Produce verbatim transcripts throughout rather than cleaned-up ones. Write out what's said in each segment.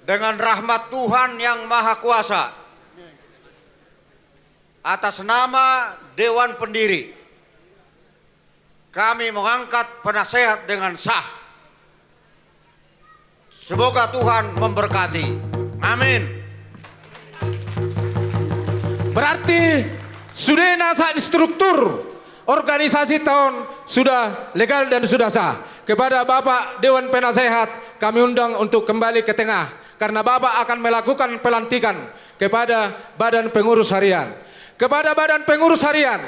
Dengan rahmat Tuhan Yang Maha Kuasa, atas nama Dewan Pendiri, kami mengangkat penasehat dengan sah. Semoga Tuhan memberkati. Amin. Berarti sudena sainstruktur organisasi ta on sudah legal dan sudah sah. Kepada Bapak Dewan Penasehat, kami undang untuk kembali ke tengah, karena Bapak akan melakukan pelantikan kepada Badan Pengurus Harian. Kepada Badan Pengurus Harian,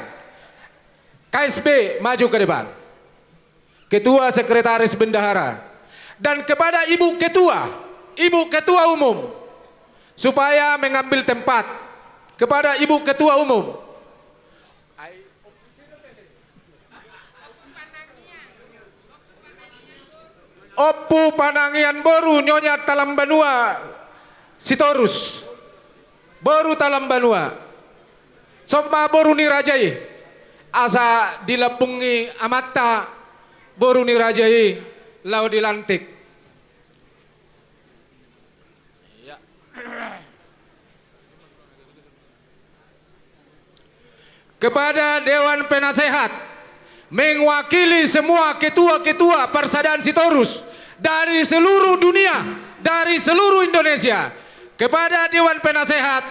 K S B, maju ke depan. Ketua Sekretaris Bendahara. Dan kepada Ibu Ketua, Ibu Ketua Umum, supaya mengambil tempat. Kepada Ibu Ketua Umum. Ompu Panangian boru Nyonya Talambanua Sitorus. Boru Talambanua. Son ma boru ni raja i. Asa dilambungi amanta boru ni raja i laho dilantik. Kepada Dewan Penasehat, mewakili semua ketua-ketua Parsadaan Sitorus dari seluruh dunia, dari seluruh Indonesia, kepada Dewan Penasehat,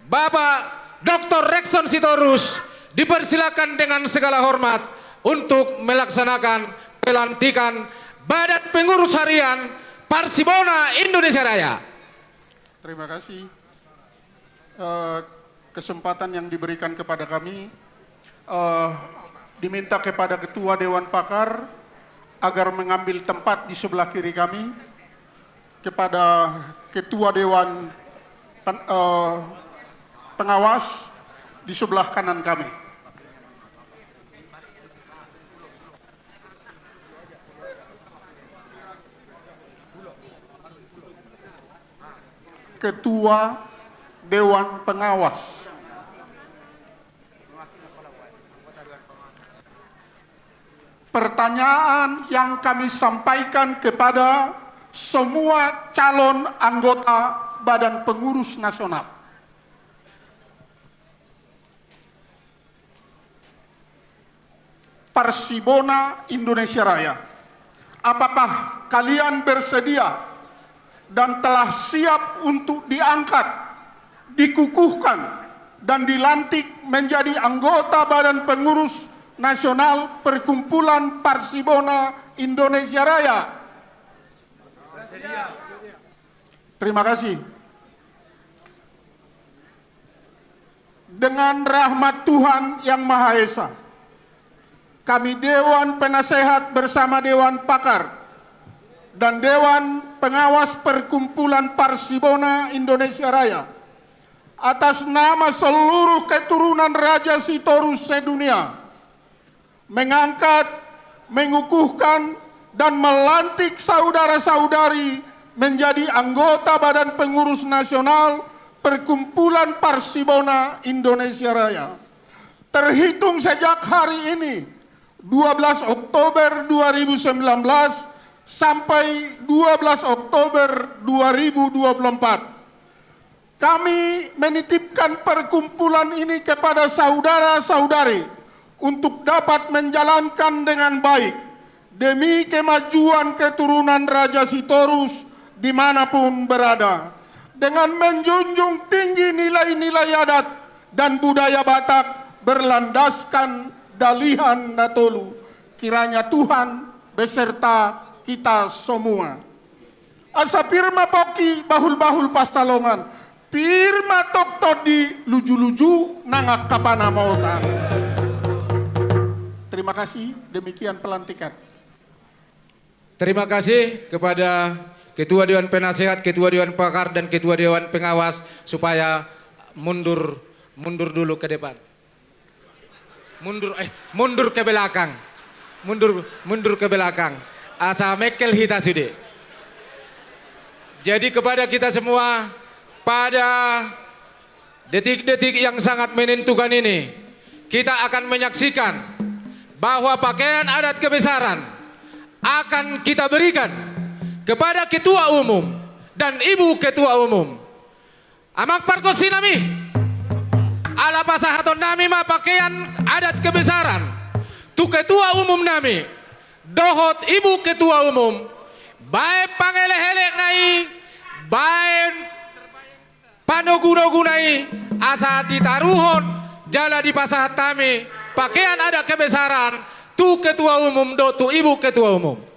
Bapak Doktor Rexon Sitorus, dipersilakan dengan segala hormat untuk melaksanakan pelantikan Badan Pengurus Harian Parsibona Indonesia Raya. Terima kasih. Eh, kesempatan yang diberikan kepada kami, eh, diminta kepada Ketua Dewan Pakar agar mengambil tempat di sebelah kiri kami, kepada Ketua Dewan Pen-, eh, Pengawas di sebelah kanan kami. Ketua Dewan Pengawas. Pertanyaan yang kami sampaikan kepada semua calon anggota Badan Pengurus Nasional. Parsibona Indonesia Raya. Apakah kalian bersedia dan telah siap untuk diangkat, dikukuhkan, dan dilantik menjadi anggota Badan Pengurus Nasional Perkumpulan Parsibona Indonesia Raya? Terima kasih. Dengan rahmat Tuhan Yang Maha Esa, kami Dewan Penasehat bersama Dewan Pakar dan Dewan Pengawas Perkumpulan Parsibona Indonesia Raya, atas nama seluruh keturunan Raja Sitorus sedunia, mengangkat, mengukuhkan, dan melantik saudara-saudari menjadi anggota Badan Pengurus Nasional Perkumpulan Parsibona Indonesia Raya. Terhitung sejak hari ini, dua belas Oktober dua ribu sembilan belas, sampai dua belas Oktober dua ribu dua puluh empat, kami menitipkan perkumpulan ini kepada saudara-saudari untuk dapat menjalankan dengan baik demi kemajuan keturunan Raja Sitorus dimanapun berada, dengan menjunjung tinggi nilai-nilai adat dan budaya Batak berlandaskan Dalihan Na Tolu. Kiranya Tuhan beserta kita semua. Asa pir ma pongki bahul-bahul pansalongan, pir ma tongtong di luju-luju nang angka panamotan. Terima kasih, demikian pelantikan. Terima kasih kepada Ketua Dewan Penasehat, Ketua Dewan Pakar, dan Ketua Dewan Pengawas supaya mundur, mundur dulu ke depan. Mundur, eh, mundur ke belakang. Mundur, mundur ke belakang. Asa mengkel hita sude. Jadi kepada kita semua, pada detik-detik yang sangat menentukan ini, kita akan menyaksikan bahwa pakaian adat kebesaran akan kita berikan kepada ketua umum dan ibu ketua umum. Amang pargonsi nami, ala pasahaton nami ma pakean adat kebesaran tu ketua umum nami dohot ibu ketua umum, baen pangelekelek na i, baen panogunogu na i, asa ditaruhon jala dipasahat hami pakean adat kebesaran tu ketua umum dohot tu ibu ketua umum.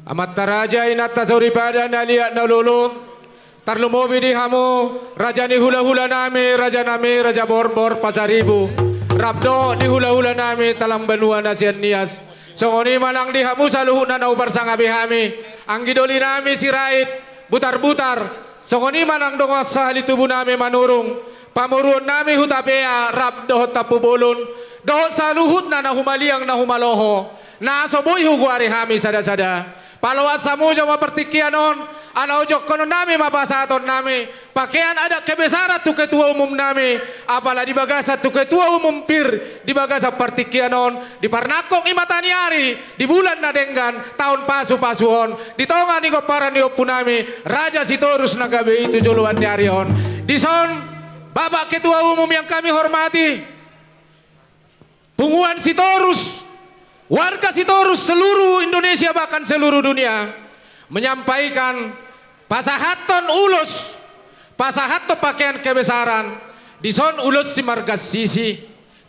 Amanta raja, inanta soripada, na liat na lolo, tarlumobi di hamu raja ni hulahula nami, raja nami, raja Borbor Pasaribu, rap dohot di hulahula nami Talang Banua na sian Nias. Songon i ma nang di hamu saluhutna na huparsangapi hami, anggi doli nami Sirait, Butarbutar, songon i ma nang dongan sahali tubu nami Manurung, pamoruon nami Hutapea rap dohot Tampubolon, dohot saluhutna na humaliang na humaloho, na so boi hugoari hami sadasada. Paloas hamu jo ma partingkian on, ala ojokkonon nami ma pasahaton nami pakean adat kebesaran tu ketua umum nami, apala di bagasan tu ketua umum pir di bagasan partingkian on, di parnangkok ni mataniari, di bulan na denggan, taon pasupasu on, di tonga ni gomparan ni ompu nami Raja Sitorus na gabe i tu joloan ni ari on. Dison, Bapak Ketua Umum yang kami hormati, Punguan Sitorus, warga Sitorus seluruh Indonesia bahkan seluruh dunia, menyampaikan pasahathon ulos, pasahathon pakean kebesaran, dison ulos si marga Sisi,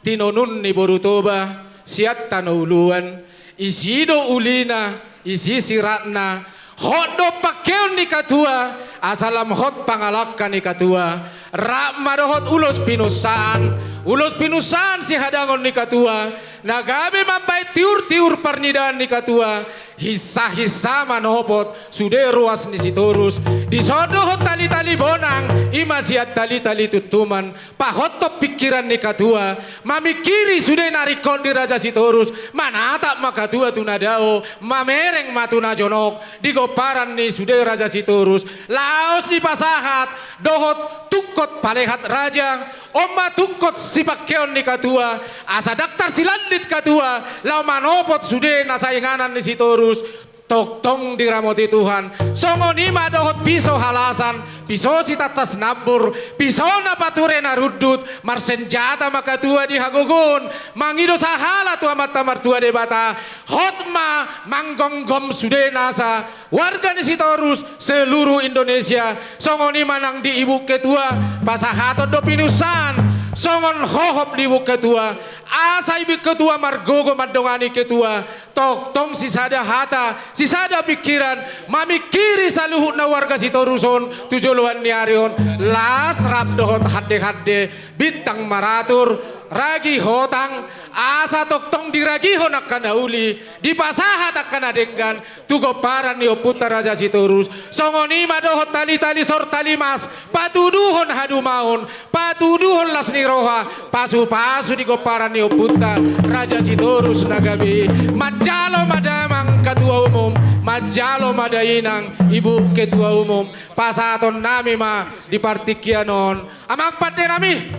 tinonun ni boru Toba, sian tano uluan, isi do ulina, isi siratna, hot do pakeon ni katua, asa lam hot pangalangka ni katua, rap ma dohot ulos pinussaan, ulos pinussaan sihadangon ni katua, na gabe mambaen tiur-tiur parnidaan ni katua, hinsa-hinsa manopot sude ruas ni Sitorus, dison dohot tali-tali bonang, i ma sian tali-tali tuntuman, pahothon pingkiran ni katua, mamingkiri sude na ringkot di Raja Sitorus, manatap ma katua tu na dao, mamereng ma tu na jonok, di gomparan ni sude Raja Sitorus, laos dipasahat dohot tungkot palehat raja, on ma tungkot sipakeon ni katua, asa ndang tarsilandit katua, laho manopot sude na sainganan ni Sitorus, tongtong diramoti Tuhan. Songon i ma dohot piso halasan, piso sitantas nambur, piso na pature na rundut, marsenjata ma katua di hagogoon, mangido sahala tu Amanta Martua Debata, hot ma manggomgom sude nasa warga ni Sitorus seluruh Indonesia, songon i ma nang di ibu ketua, pasahaton do pinussaan, songon hohop ni ibu ketua, asa ibu ketua margogo mandongani ketua, tongtong sisada hata, sisada pingkiran, mamingkiri saluhutna warga Sitorus on, tu joloan ni ari on, las rap dohot hande-hande, bintang maratur, ragi hotang, asa tongtong diragihon angka na uli, dipasahat angka na denggan tu gomparan ni ompunta Raja Sitorus. Songon i ma dohot tali-tali sor tali mas, patuduhon hadumaon, patuduhon las ni roha, pasupasu di gomparan ni ompunta Raja Sitorus na gabe i. Manjalo ma damang ketua umum, manjalo ma dainang ibu ketua umum. Pasahatonnami ma di partingkian on, amang pandenami,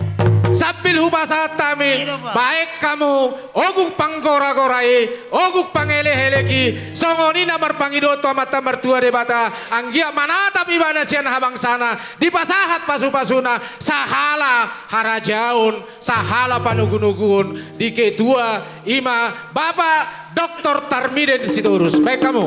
sambil hupasahat hami, baen hamu ogung panggora-gora i, ogung panghelek-helek i, songon i na marpangidoan tu Amanta Martua Debata, anggiat manatap ibana sian habangsana, dipasahat pasu-pasuna, sahala harajaon, sahala panogu-noguon di ketua, i ma Bapak Doktor Tarmiden Sitorus. Baen hamu.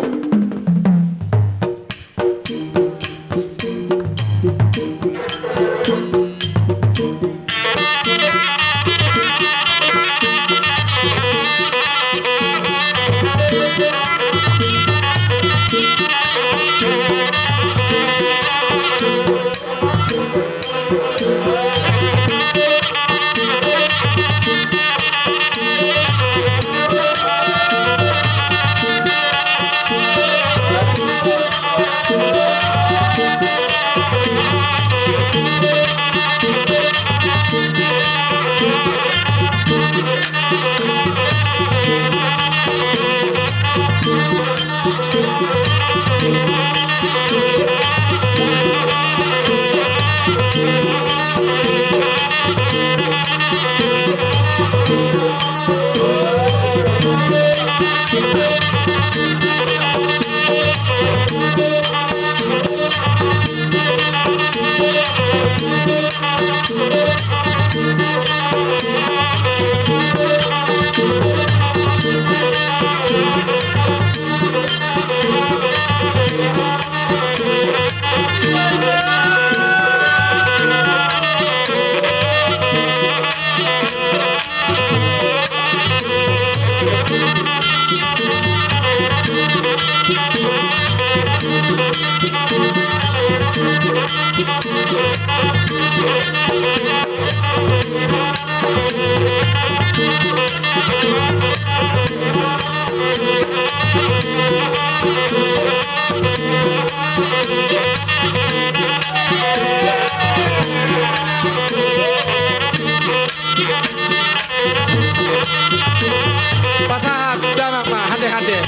Pasahat damang ma, hande-hande.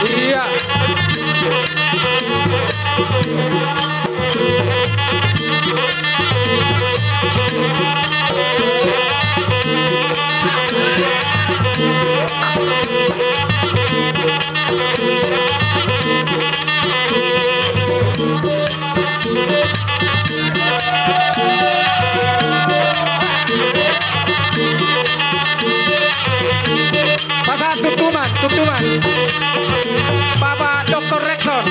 Ia. Pasahat Tuktuman, Tuktuman. Bapak Doktor Rexon.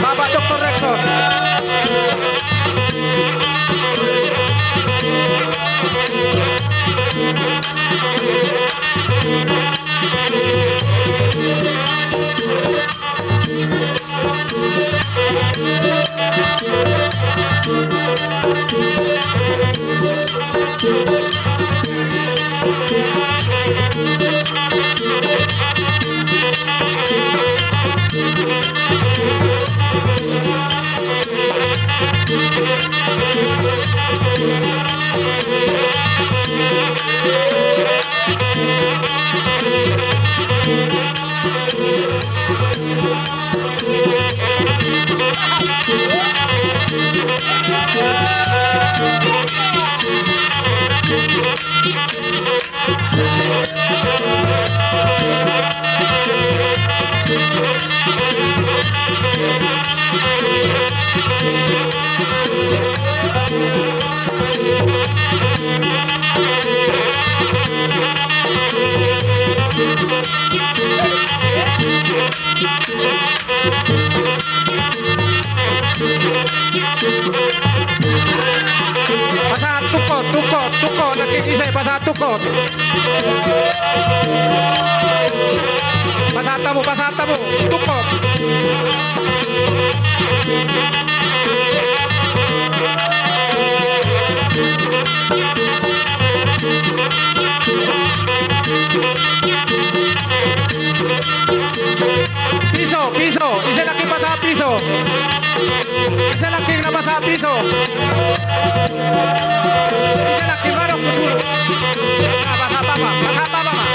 Bapak Doktor Rexon. Pasahat tungkot, tungkot, tungkot, nangkin ise pasahat tungkot. Pasahat hamu, pasahat hamu. Tungkot. Piso, piso. Ise nangkin pasahat piso? Ise nangkin na pasahat piso? Ise nangkin, baru kusuru. Nah, pasahat bapa, pasahat bapa ma.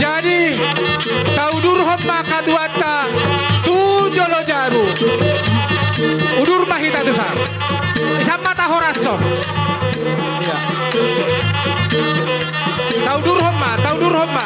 Jadi, taudurhon ma hatuaonta tu jolo jabu. Udur ma hita tusan. Isap mata horashon. Iya. Taudurhon ma, taudurhon ma.